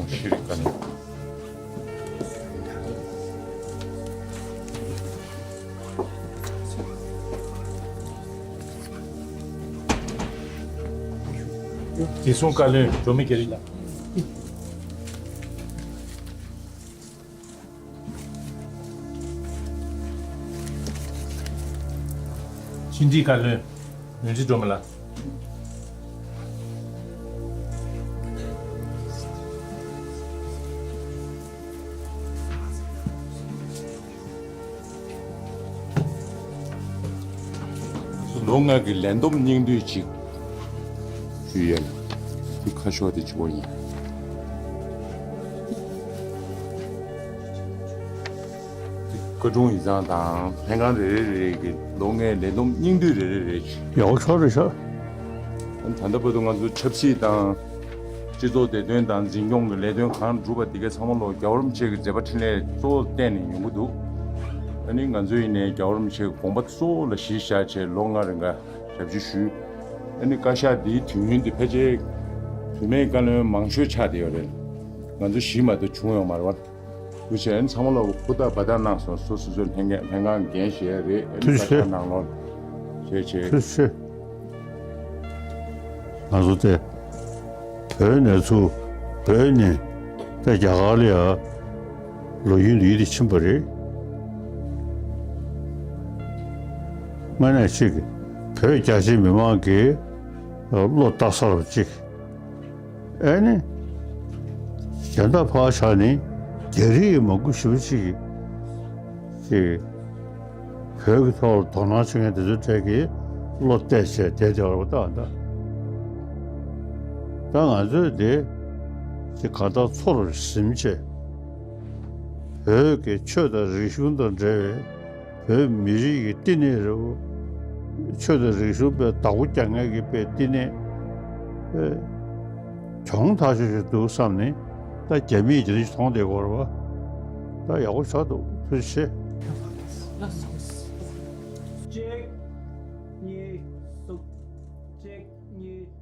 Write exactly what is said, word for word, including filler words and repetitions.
ཤེས་རིག་བཀའ་བློན། བདེ་སྲུང་བཀའ་བློན་སྒྲོལ་མ་རྒྱ་རི་ལགས། ཕྱི་འབྲེལ་བཀའ་བློན་ནོར་འཛིན་སྒྲོལ་མ་ལགས། ལོ་ལྔ་གི་ལས་བསྡོམས་སྙིང་བསྡུས་ཅིག་ཞུ་ཡས་ལ། འདི་ཁ་ཤོག་དེ་བྱུང་བ་ཡིན། བཀའ་དྲུང་ཡིག་ཚང་དང་ལྷན་ཁང་རེ་རེ་རེ་གི་ལོ་ལྔའི་ལས་བསྡོམས་སྙིང་བསྡུས་རེ་རེ་རེ་ཞུ། ཡག་པོ་ཆགས་རེད་ཤག་ད་ལྟ་བར་དུ་ང་ཚོ་ཆབ་སྲིད་དང་། སྤྱི་ཚོགས་བདེ་དོན་དང་འཛིན་སྐྱོང་གི་ལས་དོན་གང་བསྒྲུབས་པ་དེ་གའི་ཚང་མ་ལོ་རྒྱལ་བ་རིན་པོ་ཆེ་གི་མཛད་པ་འཕྲིན་ལས་གཙོ་བོར་བསྟན་ནས་ཡོང་གི་འདུག་ཨ་ནི་ང་ཚོ་ཡིན་ནའི་རྒྱལ་བ་རིན་པོ་ཆེ་གི་དགོངས་པ་གཙོ་བོ་ལ་གཞི་བཞག་བྱས་ལོ་ལྔ་རིང་ག་ཞབས་ཕྱི་ཞུས། ཨ་ནི་བཀའ་ཤག་འདིའི་དུས་ཡུན་དེ་ཕལ་ཆེར་དུ་མའི་བཀའ་བློན་མང་ཤོས་ཆགས་བསྡད་ཡོད་རེད། ང་ཚོ་བཞི་མ་གཏོགས་བྱུང་ཡོད་མ་རེད་བ། དུ་བྱས་ཚང་མ་ལ་ཧུར་ཐག་འབད་ཐག་གནང་སོང་། སོ་སོ་སོའི་ལྷན་རྒྱས་ལྷན་ཁང་འགན་བཞེས་རེད། ཨ་ནི་ཐུགས་རྗེ་ཆེ། བཀའ་ཤག་ནང་ལོགས་བྱས་བྱས། ཐུགས་རྗེ་ཆེ། ང་ཚོ་དེ་བོད་ནས་ཚུར་བོད་ནས་ད་རྒྱ་གར་ལ་ཡ་ལོ་རྒྱུས་འདི་ཡིད་དུ་ཕྱིན་པ་རེད། དངོས་གནས་ཅིག་བོད་རྒྱ་ཆེ་མི་མང་གིས་བློ་བཏགས་ས་རུ་ཅིག་ཨེ་ནི། གཞན་དག་ཕར་བཞག་ནི་རྒྱ་རིགས་མང་པོ་ཞེ་པོ་ཅིག་གིས་བོད་ཀྱི་ཐོག་ལ་དོ་སྣང་བྱེད་མཁན་དེ་ཚོའི་གྲས་ཀྱིས་བློ་གཏད་བྱས་བསྡད་བསྡད་པ་རེད་པ། ད་ད་ང་ཚོས་དེ་ཅིག་གང་ལྟར་ཚུར་ཟིན་བྱས། བོད་ཀྱི་ཆོས་དང་རིག་གཞུང་དང་འབྲེལ་བའི་བོད་མི་རིགས་ཀྱི་བསྟི་གནས་རེད། ཆོས་དང་རིག་གཞུང་པའི་བདག་པོ་རྒྱག་མཁན་གྱི་པའི་བསྟི་གནས་པའི་གྱོང་ཐག་ཆོད་ཅིག་འདུག་བསམ་ནས། ད་རྒྱ་མིས་དེ་འདྲ་ཞིག་མཐོང་བསྡད་ཀྱི་ཡོད་རེད་པ། ད་ཡག་པོ་ཆགས་འདུག་ཐུགས་རྗེ་ཆེ། གཅིག་གཉིས། གཅིག་གཉིས།